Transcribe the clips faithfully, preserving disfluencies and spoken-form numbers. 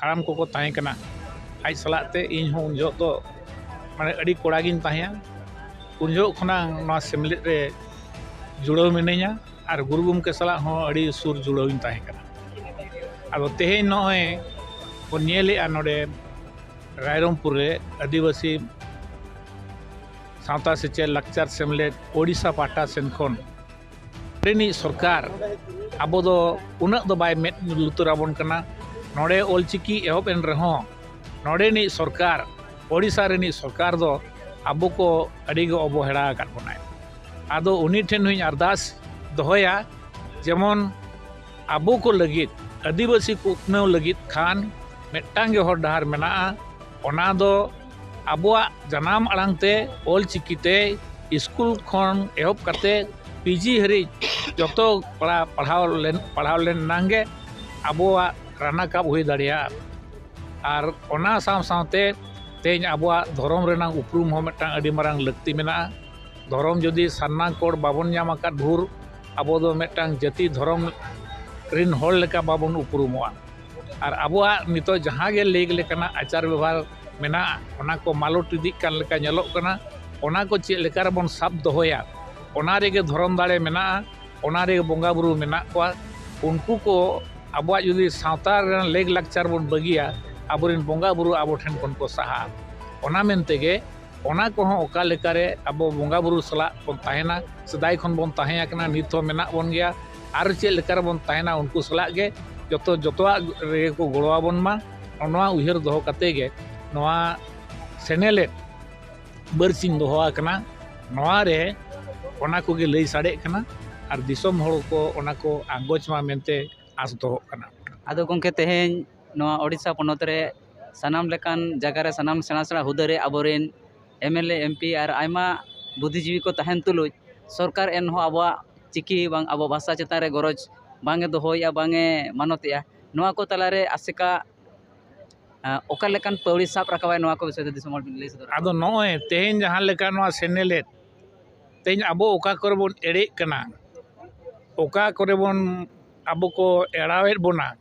ᱦᱟᱲᱟᱢ ᱠᱚᱠᱚ ᱛᱟᱦᱮᱸ ᱠᱟᱱᱟ᱾ ᱟᱡ ᱥᱟᱞᱟᱜ ᱛᱮ ᱤᱧ ᱦᱚᱸ ᱩᱱ ᱡᱚᱦᱚᱜ ᱫᱚ ᱢᱟᱱᱮ ᱟᱹᱰᱤ ᱠᱚᱲᱟ ᱜᱤᱧ ᱛᱟᱦᱮᱸᱭᱟ᱾ ᱩᱱ ᱡᱚᱦᱚᱜ ᱠᱷᱚᱱᱟᱜ ᱱᱚᱣᱟ ᱥᱮᱢᱞᱮᱫ ᱨᱮ ᱡᱩᱲᱟᱹᱣ ᱢᱤᱱᱟᱹᱧᱟ ᱟᱨ ᱜᱩᱨᱩ ᱜᱚᱢᱠᱮ ᱥᱟᱞᱟᱜ ᱦᱚᱸ ᱟᱹᱰᱤ ᱥᱩᱨ ᱡᱩᱲᱟᱹᱣ ᱤᱧ ᱛᱟᱦᱮᱸ ᱠᱟᱱᱟ᱾ ᱟᱫᱚ ᱛᱮᱦᱮᱧ ᱱᱚᱜᱼᱚᱭ ᱵᱚᱱ ᱧᱮᱞᱮᱜᱼᱟ ᱱᱚᱰᱮ ᱨᱟᱭᱨᱚᱝᱯᱩᱨ ᱨᱮ ᱟᱹᱫᱤᱵᱟᱹᱥᱤ ᱥᱟᱶᱛᱟ ᱥᱮᱪᱮᱫ ᱞᱟᱠᱪᱟᱨ ᱥᱮᱢᱞᱮᱫ ᱳᱰᱤᱥᱟ ᱯᱟᱦᱴᱟ ᱥᱮᱱ ᱠᱷᱚᱱ ᱱᱚᱰᱮᱱᱤᱡ ᱥᱚᱨᱠᱟᱨ ᱟᱵᱚ ᱫᱚ ᱩᱱᱟᱹᱜ ᱫᱚ ᱵᱟᱭ ᱢᱮᱫ ᱞᱩᱛᱩᱨ ᱟᱵᱚᱱ ᱠᱟᱱᱟ᱾ ᱱᱚᱰᱮ ᱚᱞᱪᱤᱠᱤ ᱮᱦᱚᱵ ᱮᱱ ᱨᱮᱦᱚᱸ ᱱᱚᱰᱮᱱᱤᱡ ᱥᱚᱨᱠᱟᱨ, ᱳᱰᱤᱥᱟ ᱨᱤᱱᱤᱡ ᱥᱚᱨᱠᱟᱨ ᱫᱚ ᱟᱵᱚ ᱠᱚ ᱟᱹᱰᱤ ᱜᱮ ᱚᱵᱚᱦᱮᱲᱟ ᱟᱠᱟᱫ ᱵᱚᱱᱟᱭ᱾ ᱟᱫᱚ ᱩᱱᱤ ᱴᱷᱮᱱ ᱦᱚᱸᱧ ᱟᱨᱫᱟᱥ ᱫᱚᱦᱚᱭᱟ, ᱡᱮᱢᱚᱱ ᱟᱵᱚ ᱠᱚ ᱞᱟᱹᱜᱤᱫ, ᱟᱹᱫᱤᱵᱟᱹᱥᱤ ᱠᱚ ᱩᱛᱱᱟᱹᱣ ᱞᱟᱹᱜᱤᱫ ᱠᱷᱟᱱ ᱢᱤᱫᱴᱟᱝ ᱜᱮ ᱦᱚᱨ ᱰᱟᱦᱟᱨ ᱢᱮᱱᱟᱜᱼᱟ, ᱚᱱᱟ ᱫᱚ ᱟᱵᱚᱣᱟᱜ ᱡᱟᱱᱟᱢ ᱟᱲᱟᱝ ᱛᱮ ᱚᱞᱪᱤᱠᱤ ᱛᱮ ᱥᱠᱩᱞ ᱠᱷᱚᱱ ᱮᱦᱚᱵ ᱠᱟᱛᱮ ᱯᱤᱡᱤ ᱦᱟᱹᱨᱤᱡ ᱡᱚᱛᱚ ᱯᱟᱲᱦᱟᱣ ᱯᱟᱲᱦᱟᱣ ᱞᱮᱱ ᱯᱟᱲᱦᱟᱣ ᱞᱮᱱ ᱮᱱᱟᱝ ᱜᱮ ᱟᱵᱚᱣᱟᱜ ᱨᱟᱱᱟᱠᱟᱵ ᱦᱩᱭ ᱫᱟᱲᱮᱭᱟᱜᱼᱟ᱾ ᱟᱨ ᱚᱱᱟ ᱥᱟᱶ ᱥᱟᱶᱛᱮ ᱛᱮᱦᱮᱧ ᱟᱵᱚᱣᱟᱜ ᱫᱷᱚᱨᱚᱢ ᱨᱮᱱᱟᱜ ᱩᱯᱨᱩᱢ ᱦᱚᱸ ᱢᱤᱫᱴᱟᱝ ᱟᱹᱰᱤ ᱢᱟᱨᱟᱝ ᱞᱟᱹᱠᱛᱤ ᱢᱮᱱᱟᱜᱼᱟ᱾ ᱫᱷᱚᱨᱚᱢ ᱡᱩᱫᱤ ᱥᱟᱨᱱᱟ ᱠᱳᱰ ᱵᱟᱵᱚᱱ ᱧᱟᱢ ᱟᱠᱟᱫ ᱵᱷᱳᱨ ᱟᱵᱚ ᱫᱚ ᱢᱤᱫᱴᱟᱝ ᱡᱟᱹᱛᱤ ᱫᱷᱚᱨᱚᱢ ᱨᱤᱱ ᱦᱚᱲ ᱞᱮᱠᱟ ᱵᱟᱵᱚᱱ ᱩᱯᱨᱩᱢᱚᱜᱼᱟ᱾ ᱟᱨ ᱟᱵᱚᱣᱟᱜ ᱱᱤᱛᱚᱜ ᱡᱟᱦᱟᱸ ᱜᱮ ᱞᱮᱠ ᱞᱮᱠᱟᱱᱟᱜ ᱟᱪᱟᱨ ᱵᱮᱵᱚᱦᱟᱨ ᱢᱮᱱᱟᱜᱼᱟ, ᱚᱱᱟ ᱠᱚ ᱢᱟᱞᱚᱴ ᱤᱫᱤᱜ ᱠᱟᱱ ᱞᱮᱠᱟ ᱧᱮᱞᱚᱜ ᱠᱟᱱᱟ᱾ ᱚᱱᱟ ᱠᱚ ᱪᱮᱫ ᱞᱮᱠᱟ ᱨᱮᱵᱚᱱ ᱥᱟᱵ ᱫᱚᱦᱚᱭᱟ, ᱚᱱᱟ ᱨᱮᱜᱮ ᱫᱷᱚᱨᱚᱢ ᱫᱟᱲᱮ ᱢᱮᱱᱟᱜᱼᱟ, ᱚᱱᱟ ᱨᱮᱜᱮ ᱵᱚᱸᱜᱟ ᱵᱩᱨᱩ ᱢᱮᱱᱟᱜ ᱠᱚᱣᱟ᱾ ᱩᱱᱠᱩ ᱠᱚ ᱟᱵᱚᱣᱟᱜ ᱡᱩᱫᱤ ᱥᱟᱶᱛᱟ ᱨᱮᱱᱟᱜ ᱞᱮᱠ ᱞᱟᱠᱪᱟᱨ ᱵᱚᱱ ᱵᱟᱹᱜᱤᱭᱟ, ᱟᱵᱚᱨᱮᱱ ᱵᱚᱸᱜᱟ ᱵᱩᱨᱩ ᱟᱵᱚ ᱴᱷᱮᱱ ᱠᱷᱚᱱ ᱠᱚ ᱥᱟᱦᱟᱜᱼᱟ᱾ ᱚᱱᱟ ᱢᱮᱱᱛᱮ ᱜᱮ ᱚᱱᱟ ᱠᱚᱦᱚᱸ ᱚᱠᱟ ᱞᱮᱠᱟᱨᱮ ᱟᱵᱚ ᱵᱚᱸᱜᱟ ᱵᱩᱨᱩ ᱥᱟᱞᱟᱜ ᱵᱚᱱ ᱛᱟᱦᱮᱱᱟ, ᱥᱮᱫᱟᱭ ᱠᱷᱚᱱ ᱵᱚᱱ ᱛᱟᱦᱮᱸ ᱟᱠᱟᱱᱟ, ᱱᱤᱛ ᱦᱚᱸ ᱢᱮᱱᱟᱜ ᱵᱚᱱ ᱜᱮᱭᱟ, ᱟᱨ ᱪᱮᱫ ᱞᱮᱠᱟ ᱨᱮᱵᱚᱱ ᱛᱟᱦᱮᱱᱟ ᱩᱱᱠᱩ ᱥᱟᱞᱟᱜ ᱜᱮ ᱡᱚᱛᱚ ᱡᱚᱛᱚᱣᱟᱜ ᱨᱮᱜᱮ ᱠᱚ ᱜᱚᱲᱚ ᱟᱵᱚᱱ ᱢᱟ, ᱱᱚᱣᱟ ᱩᱭᱦᱟᱹᱨ ᱫᱚᱦᱚ ᱠᱟᱛᱮ ᱜᱮ ᱱᱚᱣᱟ ᱥᱮᱱᱮᱞᱮᱫ ᱵᱟᱹᱨᱥᱤᱧ ᱫᱚᱦᱚ ᱟᱠᱟᱱᱟ᱾ ᱱᱚᱣᱟ ᱨᱮ ᱚᱱᱟ ᱠᱚᱜᱮ ᱞᱟᱹᱭ ᱥᱟᱰᱮᱜ ᱠᱟᱱᱟ ᱟᱨ ᱫᱤᱥᱚᱢ ᱦᱚᱲ ᱠᱚ ᱚᱱᱟ ᱠᱚ ᱟᱸᱜᱚᱪ ᱢᱟ ᱢᱮᱱᱛᱮ ᱟᱸᱥ ᱫᱚᱦᱚᱜ ᱠᱟᱱᱟ᱾ ᱟᱫᱚ ᱜᱚᱢᱠᱮ, ᱛᱮᱦᱮᱧ ᱱᱚᱣᱟ ᱳᱰᱤᱥᱟ ᱯᱚᱱᱚᱛ ᱨᱮ ᱥᱟᱱᱟᱢ ᱞᱮᱠᱟᱱ ᱡᱟᱭᱜᱟ ᱨᱮ ᱥᱟᱱᱟᱢ ᱥᱮᱬᱟ ᱥᱮᱬᱟ ᱦᱩᱫᱟᱹ ᱨᱮ ᱟᱵᱚᱨᱮᱱ M L A, M P R ᱟᱭᱢᱟ ᱵᱩᱫᱽᱫᱷᱤᱡᱤᱵᱤ ᱠᱚ ᱛᱟᱦᱮᱱ ᱛᱩᱞᱩᱡ ᱥᱚᱨᱠᱟᱨ ᱮᱱᱦᱚᱸ ᱟᱵᱚᱣᱟᱜ ᱪᱤᱠᱤ ᱵᱟᱝ ᱟᱵᱚ ᱵᱷᱟᱥᱟ ᱪᱮᱛᱟᱱ ᱨᱮ ᱜᱚᱨᱚᱡᱽ ᱵᱟᱝ ᱮ ᱫᱚᱦᱚᱭᱮᱫᱼᱟ, ᱵᱟᱝ ᱮ ᱢᱟᱱᱚᱛᱮᱜᱼᱟ᱾ ᱱᱚᱣᱟ ᱠᱚ ᱛᱟᱞᱟᱨᱮ ᱟᱥᱮᱠᱟ, ᱟᱸ, ᱚᱠᱟ ᱞᱮᱠᱟᱱ ᱯᱟᱹᱣᱲᱤ ᱥᱟᱵ ᱨᱟᱠᱟᱵᱟᱭ, ᱱᱚᱣᱟ ᱠᱚ ᱵᱤᱥᱚᱭ ᱛᱮ ᱫᱤᱥᱚᱢ ᱦᱚᱲ ᱵᱤᱱ ᱞᱟᱹᱭ ᱥᱚᱫᱚᱨᱟ? ᱟᱫᱚ ᱱᱚᱜᱼᱚᱭ ᱛᱮᱦᱮᱧ ᱡᱟᱦᱟᱸ ᱞᱮᱠᱟ ᱱᱚᱣᱟ ᱥᱮᱱᱮᱞᱮᱫ, ᱛᱮᱦᱮᱧ ᱟᱵᱚ ᱚᱠᱟ ᱠᱚᱨᱮ ᱵᱚᱱ ᱮᱲᱮᱜ ᱠᱟᱱᱟ, ᱚᱠᱟ ᱠᱚᱨᱮ ᱵᱚᱱ ᱟᱵᱚ ᱠᱚ ᱮᱲᱟᱣᱮᱫ ᱵᱚᱱᱟ,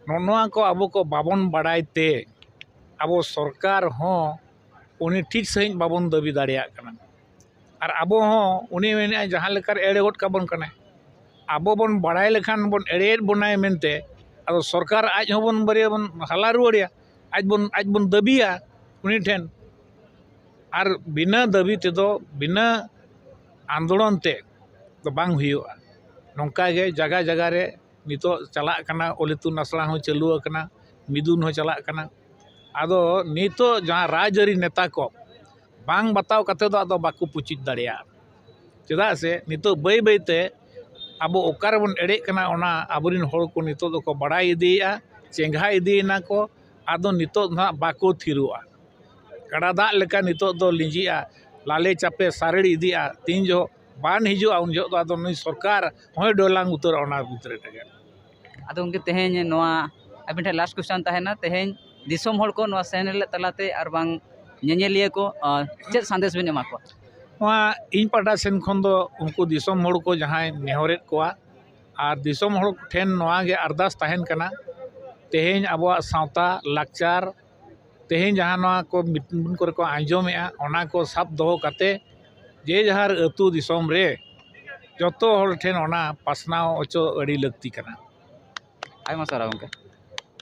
ᱱᱚᱜᱼᱚ ᱱᱚᱣᱟ ᱠᱚ ᱟᱵᱚ ᱠᱚ ᱵᱟᱵᱚᱱ ᱵᱟᱲᱟᱭ ᱛᱮ ᱟᱵᱚ ᱥᱚᱨᱠᱟᱨ ᱦᱚᱸ ᱩᱱᱤ ᱴᱷᱤᱠ ᱥᱟᱺᱦᱤᱡ ᱵᱟᱵᱚᱱ ᱫᱟᱹᱵᱤ ᱫᱟᱲᱮᱭᱟᱜ ᱠᱟᱱᱟ᱾ ᱟᱨ ᱟᱵᱚ ᱦᱚᱸ ᱩᱱᱤ ᱢᱮᱱᱮᱫᱼᱟ ᱡᱟᱦᱟᱸ ᱞᱮᱠᱟᱨ ᱮᱲᱮ ᱜᱚᱫ ᱠᱟᱵᱚᱱ ᱠᱟᱱᱟᱭ᱾ ᱟᱵᱚ ᱵᱚᱱ ᱵᱟᱲᱟᱭ ᱞᱮᱠᱷᱟᱱ ᱵᱚᱱ ᱮᱲᱮᱭᱮᱫ ᱵᱚᱱᱟᱭ ᱢᱮᱱᱛᱮ, ᱟᱫᱚ ᱥᱚᱨᱠᱟᱨ ᱟᱡ ᱦᱚᱸᱵᱚᱱ ᱵᱟᱨᱭᱟ ᱵᱚᱱ ᱦᱟᱞᱟ ᱨᱩᱣᱟᱹᱲᱮᱭᱟ, ᱟᱡ ᱵᱚᱱ, ᱟᱡ ᱵᱚᱱ ᱫᱟᱹᱵᱤᱭᱟ ᱩᱱᱤ ᱴᱷᱮᱱ᱾ ᱟᱨ ᱵᱤᱱᱟᱹ ᱫᱟᱹᱵᱤ ᱛᱮᱫᱚ, ᱵᱤᱱᱟᱹ ᱟᱱᱫᱳᱲᱚᱱ ᱛᱮ ᱫᱚ ᱵᱟᱝ ᱦᱩᱭᱩᱜᱼᱟ᱾ ᱱᱚᱝᱠᱟ ᱜᱮ ᱡᱟᱭᱜᱟ ᱡᱟᱭᱜᱟ ᱨᱮ ᱱᱤᱛᱚᱜ ᱪᱟᱞᱟᱜ ᱠᱟᱱᱟ, ᱚᱞ ᱤᱛᱩᱱ ᱟᱥᱲᱟ ᱦᱚᱸ ᱪᱟᱹᱞᱩ ᱟᱠᱟᱱᱟ, ᱢᱤᱫᱩᱱ ᱦᱚᱸ ᱪᱟᱞᱟᱜ ᱠᱟᱱᱟ᱾ ᱟᱫᱚ ᱱᱤᱛᱚᱜ ᱡᱟᱦᱟᱸ ᱨᱟᱡᱽᱟᱹᱨᱤ ᱱᱮᱛᱟ ᱠᱚ ᱵᱟᱝ ᱵᱟᱛᱟᱣ ᱠᱟᱛᱮ ᱫᱚ ᱟᱫᱚ ᱵᱟᱠᱚ ᱯᱩᱪᱤᱛ ᱫᱟᱲᱮᱭᱟᱜᱼᱟ᱾ ᱪᱮᱫᱟᱜ ᱥᱮ ᱱᱤᱛᱚᱜ ᱵᱟᱹᱭ ᱵᱟᱹᱭ ᱛᱮ ᱟᱵᱚ ᱚᱠᱟ ᱨᱮᱵᱚᱱ ᱮᱲᱮᱜ ᱠᱟᱱᱟ, ᱚᱱᱟ ᱟᱵᱚᱨᱮᱱ ᱦᱚᱲ ᱠᱚ ᱱᱤᱛᱚᱜ ᱫᱚᱠᱚ ᱵᱟᱲᱟᱭ ᱤᱫᱤᱭᱮᱫᱼᱟ, ᱪᱮᱸᱜᱷᱟ ᱤᱫᱤᱭᱮᱱᱟ ᱠᱚ᱾ ᱟᱫᱚ ᱱᱤᱛᱚᱜ ᱫᱚ ᱦᱟᱸᱜ ᱵᱟᱠᱚ ᱛᱷᱤᱨᱚᱜᱼᱟ᱾ ᱜᱟᱰᱟ ᱫᱟᱜ ᱞᱮᱠᱟ ᱱᱤᱛᱚᱜ ᱫᱚ ᱞᱤᱸᱡᱤᱜᱼᱟ, ᱞᱟᱞᱮ ᱪᱟᱯᱮ ᱥᱟᱨᱮᱲ ᱤᱫᱤᱜᱼᱟ᱾ ᱛᱤᱱ ᱡᱚᱦᱚᱜ ᱵᱟᱱ ᱦᱤᱡᱩᱜᱼᱟ, ᱩᱱ ᱡᱚᱦᱚᱜ ᱫᱚ ᱟᱫᱚ ᱱᱩᱭ ᱥᱚᱨᱠᱟᱨ ᱦᱚᱸᱭ ᱰᱚᱞᱟᱝ ᱩᱛᱟᱹᱨᱚᱜᱼᱟ ᱚᱱᱟ ᱵᱷᱤᱛᱨᱤ ᱨᱮᱜᱮ᱾ ᱟᱫᱚ ᱜᱚᱢᱠᱮ, ᱛᱮᱦᱮᱧ ᱱᱚᱣᱟ ᱟᱵᱤᱱ ᱴᱷᱮᱱ ᱞᱟᱥᱴ ᱠᱚᱥᱪᱟᱱ ᱛᱟᱦᱮᱱᱟ, ᱛᱮᱦᱮᱧ ᱫᱤᱥᱚᱢ ᱦᱚᱲ ᱠᱚ ᱱᱚᱣᱟ ᱪᱮᱱᱮᱞ ᱛᱟᱞᱟᱛᱮ ᱟᱨ ᱵᱟᱝ ᱧᱮᱧᱮᱞᱤᱭᱟᱹ ᱠᱚ, ᱟᱸ, ᱪᱮᱫ ᱥᱟᱸᱫᱮᱥ ᱵᱤᱱ ᱮᱢᱟ ᱠᱚᱣᱟ? ᱱᱚᱣᱟ ᱤᱧ ᱯᱟᱦᱴᱟ ᱥᱮᱱ ᱠᱷᱚᱱ ᱫᱚ ᱩᱱᱠᱩ ᱫᱤᱥᱚᱢ ᱦᱚᱲ ᱠᱚ ᱡᱟᱦᱟᱸᱭ ᱱᱮᱦᱚᱨᱮᱫ ᱠᱚᱣᱟ, ᱟᱨ ᱫᱤᱥᱚᱢ ᱦᱚᱲ ᱴᱷᱮᱱ ᱱᱚᱣᱟ ᱜᱮ ᱟᱨᱫᱟᱥ ᱛᱟᱦᱮᱱ ᱠᱟᱱᱟ, ᱛᱮᱦᱮᱧ ᱟᱵᱚᱣᱟᱜ ᱥᱟᱶᱛᱟ ᱞᱟᱠᱪᱟᱨ, ᱛᱮᱦᱮᱧ ᱡᱟᱦᱟᱸ ᱱᱚᱣᱟ ᱠᱚ ᱢᱤᱫᱩᱱ ᱠᱚᱨᱮ ᱠᱚ ᱟᱸᱡᱚᱢᱮᱜᱼᱟ, ᱚᱱᱟ ᱠᱚ ᱥᱟᱵ ᱫᱚᱦᱚ ᱠᱟᱛᱮ ᱡᱮ ᱡᱟᱦᱟᱨ ᱟᱹᱛᱩ ᱫᱤᱥᱚᱢ ᱨᱮ ᱡᱚᱛᱚ ᱦᱚᱲ ᱴᱷᱮᱱ ᱚᱱᱟ ᱯᱟᱥᱱᱟᱣ ᱦᱚᱪᱚ ᱟᱹᱰᱤ ᱞᱟᱹᱠᱛᱤ ᱠᱟᱱᱟ᱾ ᱟᱭᱢᱟ ᱥᱟᱨᱦᱟᱣ ᱜᱚᱢᱠᱮ᱾